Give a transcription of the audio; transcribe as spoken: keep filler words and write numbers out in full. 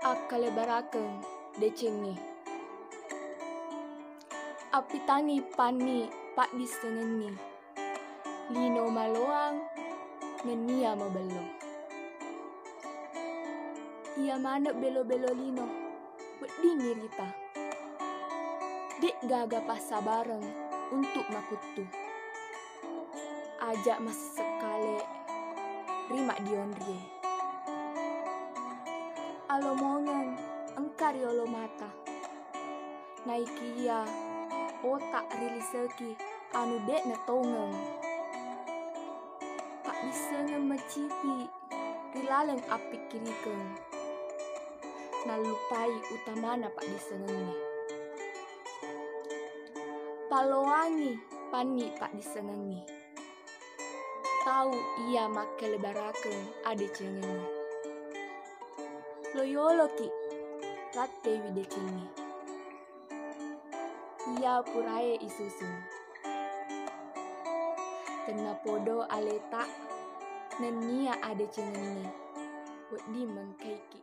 Akkalebarakeng decengnge. Appitangngi panni paddissengengngi. Lino maloang nennia mabello. Iya maneng belo-belo lino, wedding irita. De'gaga passabareng untuk makuttu. Aja' massekkale ri maddionrie. Alomongeng engka riolo mata. Naikiya otak riliseki anu de' natongeng. Paddissengeng macipi ri laleng appikkirikeng. Nallupai utamana paddissengengnge. Palloangngi panni paddissengengnge. Tau iya makkalebarakeng adecengengnge. Loyoloki rattewi decengnge. Iya purae isusung. Tennapodo aleta nennia adecengengnge. Wedding mengkaiki.